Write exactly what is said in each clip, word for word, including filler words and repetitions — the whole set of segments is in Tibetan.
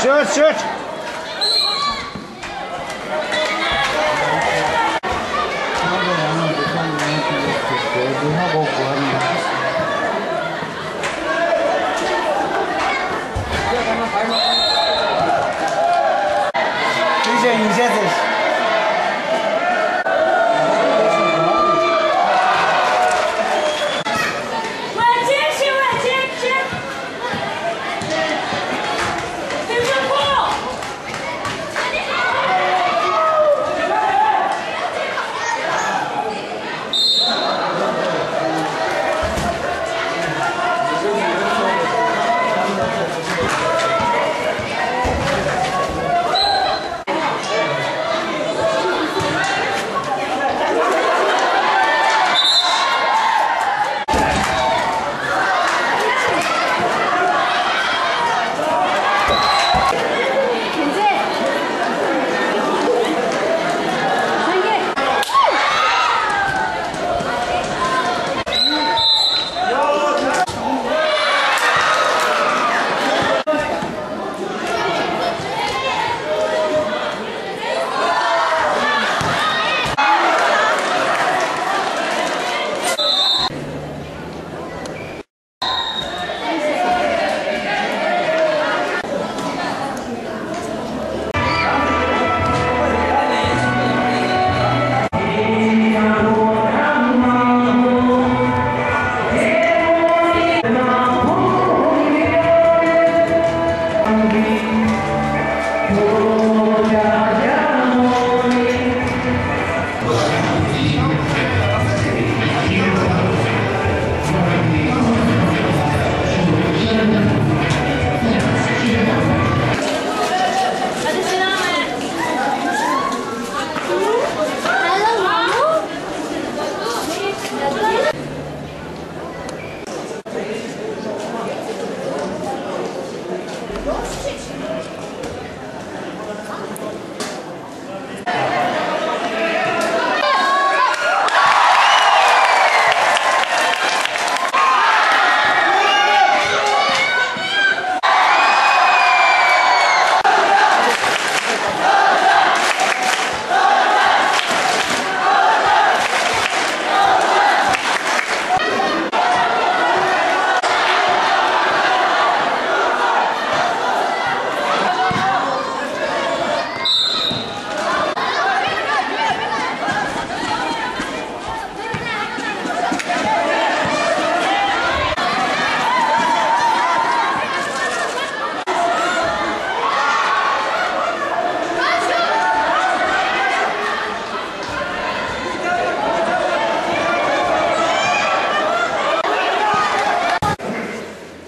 Shoot, shoot.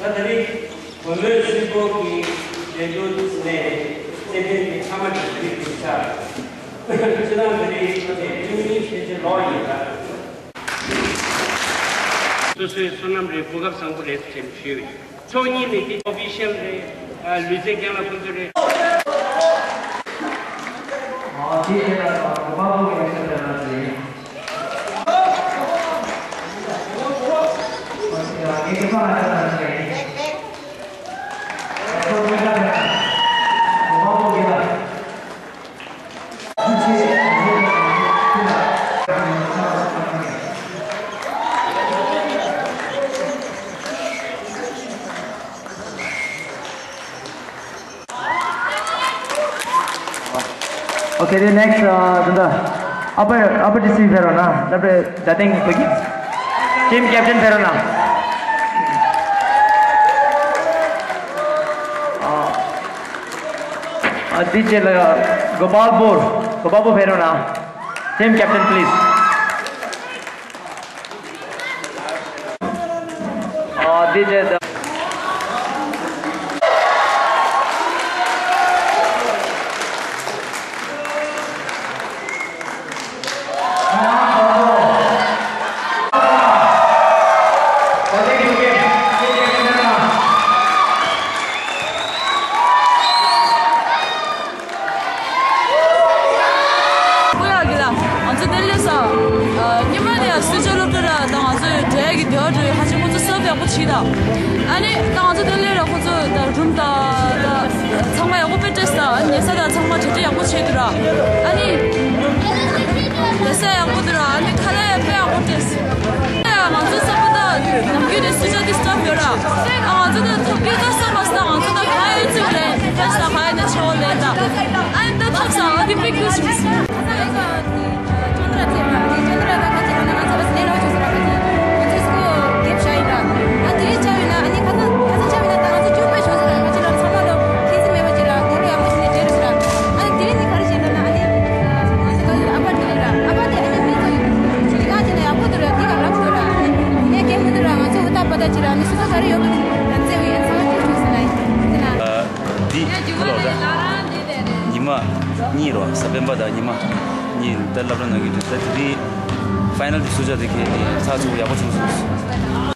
ད་དེ་རིང་བུ་མོའི་གཟིགས་སྐོར་གྱི་ལས་འགུལ་ནས་རྩེད་འགྲན་གྱི་མཐའ་མ་དེ་རིགས་སུ་ཆགས། སྤྱིར་བཏང་དེ་རིང་ཁོ་ཚོས་བཅུ་གཉིས་ཕལ་ཆེར་ལོག་ཡོད་ལ། སོ་སོའི་བསོད་ནམས་རེད། གོ་སྐབས་བཟང་པོ་རེད་ཅེས་ཞུས་ཡོད། ཕྱོགས་གཉིས་ནས་དེ་ཨོ་ཕི་ཤལ་རེད། ལུས་རྩལ་རྒན་ལགས་ཁོང་ཚོ་རེད། ཨ་དེ་དེ་ལ་དགོན་པ་པོ་ཡང་ཤར་དེ་ལ་རེད། ཨ་དེ་ལ་དགོན་པ་པོ་ཡང་ཤར་དེ་ལ་རེད། Okay, the next, uh, the upper, upper district ཕེབས་རོགས་གནང་། སློབ་གྲྭའི་ད་ཐེངས་ཕ་གི་team captain ཕེབས་རོགས་གནང་། ཨ། ཨ། དེའི་རྗེས་ལ་གོ་པལ་པུར། གོ་པལ་པུར་ཕེབས་རོགས་གནང་། Team captain, please. ཨ། དེའི་རྗེས་ད། ང་ཚོ་དེ་ལས་ས། ཉི་མ་དེ་ཡང་སུ་ཇོ་སློབ་གྲྭ་ར་དང་ང་ཚོ་གྲས་ཀྱི་དེ་བ་འགྲོ་ཡི་ཧ་ཅང་ཁོང་ཚོ་སོབ་ཡག་པོ་བྱེད་ད། ཨ་ནི་ད་ང་ཚོ་དེ་ལས་ར་ཁོང་ཚོ་ད་རུམ་ད་ད་ཚང་མ་ཡག་པོ་དཔེ་སྤྲད་ས། ཉལ་ས་ད་ཚང་མ་གྲ་སྒྲིག་ཡག་པོ་བྱེད་འདུག་ར། ཨ་ནི་ལས་ས་ཡག་པོ་འདུག་ར། ཨ་ནི་ཁ་ལག་ཡང་དཔེ་ཡག་པོ་སྤྲད་སོང་། ང་ཚོ་གསར་པ་ད་ནམ་རྒྱུན་ནས་སུ་ཇོ་དེ་སྟབས་ཡོད་ར། ང་ཚོ་ད་ཐོབ་རྒྱུ་ད་བསམ་མ་སོང་། ང་ཚོ་ད་གང་ཡོད་ཚུལ་ལས་ཕེབས་ས་གང་ཡོད་ན་ཆེ་བོ་ལས་ད། ཨ་ནི་ད་ཐོབ་ས་ཨ་དེ་དཔེ་སྐྱིད་ཤོས་སོང་། འདི་ཁ་ལོ་ར། ཉི་མ་གཉིས་རོ། གཟའ་སྤེན་པ་དང་ཉི་མ་གཉིས་ད་སློབ་གྲྭ་ནང་གི་དུས་ད་དེ་དུས་ཕའི་ནལ་དེ་སུ་ཇོ་དེ་ཁེལ་ནས་ཚགས་ཚུད་ཡག་པོ་བྱུང་སོང་།